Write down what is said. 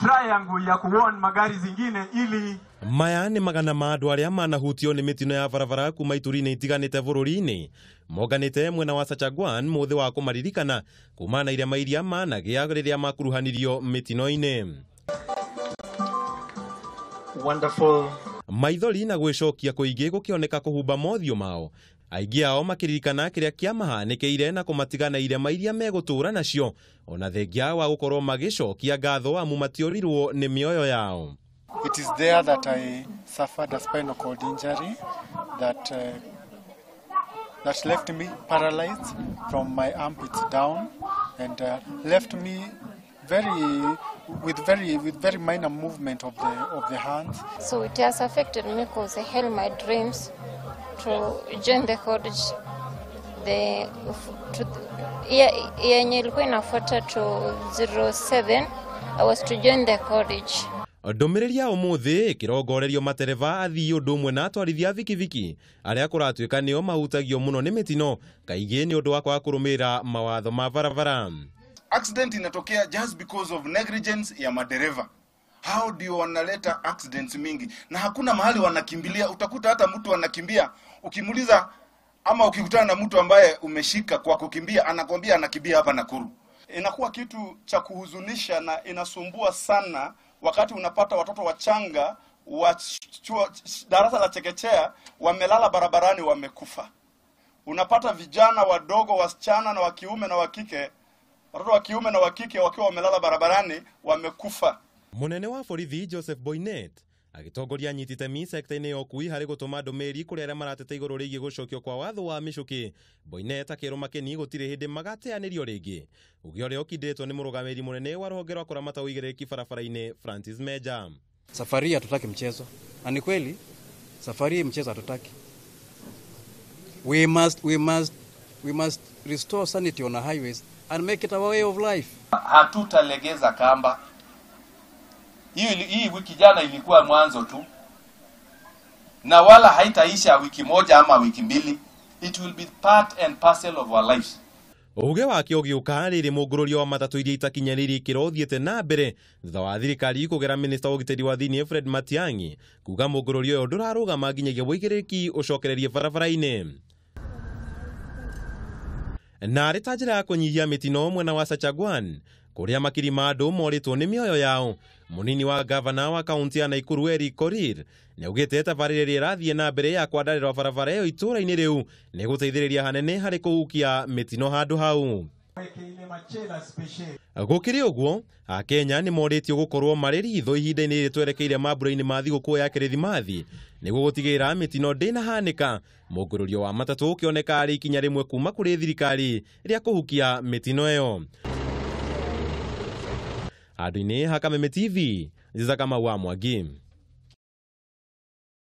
Triangle ya kuwarn magari zingine ili Maya nĩ magana ma andũ arĩa manahutio nĩ mĩtino ya barabara kuma ituri-inĩ itiganĩte bũrũri-inĩ monganĩte mwena wa Sachangwan mũthĩ wa kũmaririkana kuma na irema iria managĩa rĩrĩa makuruhanirio mĩtino-inĩ. Wonderful. Maithori na gwĩcokia kũingĩ gũkĩoneka kũhumba mothiũ mao, aingĩ ao makĩririkana kĩrĩa kĩamahanĩkĩire na kũmatigana irema iria megũtũũra nacio ona thengia wa gũkorwo magĩcokia ngatho amu matiorirwo nĩ mĩoyo yao. It is there that I suffered a spinal cord injury that left me paralyzed from my armpits down and left me very with very with very minor movement of the hands. So it has affected me because I held my dreams to join the college. The to yenye ilikuwa inafuata to 07 I was to join the college. Ndũmĩrĩri ya ũmũthĩ ĩkĩrongorerio matereba athii ũndũ ũmwe na atwarithia bikibiki arĩa kũratuĩka nĩo mahutagio mũno nĩ mĩtino kaingĩ nĩ ũndũ wa kwaga kũrũmĩrĩra mawatho ma barabara. Accident inatokea just because of negligence ya madereva. Hao ndio wanaleta accidents mingi na hakuna mahali wanakimbilia. Utakuta hata mtu anakimbia, ukimuuliza ama ukikutana na mtu ambaye umeshika kwa kukimbia, anakwambia anakimbia hapa Nakuru. Inakuwa kitu cha kuhuzunisha na inasumbua sana wakati unapata watoto wachanga wa darasa la chekechea wamelala barabarani wamekufa. Unapata vijana wadogo, wasichana na wa kiume na wa kike, watoto wa kiume na wa kike wakiwa wamelala barabarani wamekufa. Munene wa borithi Joseph Boynet agĩtongoria anyiti itemi sekta-inĩ ya ũkui harĩ gũtũma ndũmĩrĩri kũrĩ arĩa marateta igũrũ rĩgiĩ gũcokio kwa watho wa mĩcũkĩ. Boynet akĩrwo Makeni gũtirĩ hĩndĩ magateanĩrio rĩngĩ, uge ũrĩa ũkindĩtwo nĩ mũrũgamĩrĩri mũnene wa rũhonge rwa kũramata ũigĩrĩrĩki barabara-inĩ Francis Meja. Safari hatutaki mchezo, na ni kweli safari mchezo hatutaki. We must restore sanity on our highways and make it our way of life. Hatutalegeza kamba. Hii wiki jana ilikuwa mwanzo tu, na wala haitaisha wiki moja ama wiki mbili. It will be part and parcel of our lives. Uge wake ũgĩũka rĩrĩ mũngũrũrio wa matatũ iria itakinyanĩirie ikĩro ũthiĩte na mbere thutha wa thirikari kũgera minista wa ũgitĩri wa thĩinĩ Fred Matiang'i kuga mũngũrũrio ũyũ ndũrarũgama nginyagia ũigĩrĩrĩki ũcokererie barabara-inĩ. Na arĩ ta njĩra ya kũnyihia mĩtino mwena wa Sachangwan kũrĩa makiri ma andũ morĩtwo nĩ mĩoyo yao, mũnini wa gavana wa kaunti ya Nakuru Eric Korir nĩaugĩte tabarĩra ĩrĩa ĩrathiĩ na mbere ya kwandarĩrwa barabara ĩyo itũũra-inĩ rĩu nĩ gũteithĩrĩria hanene harĩ kũhukia mĩtino handũ hau. Gũkĩrĩ ũguo, Akenya nĩ morĩtio gũkorwo marĩ ritho ihinda-inĩ rĩrĩ twerekeire mambura-inĩ ma thigũkũ ya Kĩrĩthimathi nĩguo gũtigĩrĩra mĩtino ndĩnahanĩka, mũngũrũrio wa matatũ ũkĩoneka arĩ ikinya rĩmwe kuma kũrĩ thirikari rĩa kũhukia mĩtino ĩyo. Handũ-inĩ ha Kameme TV, Nziza Kamau wa Mwangi.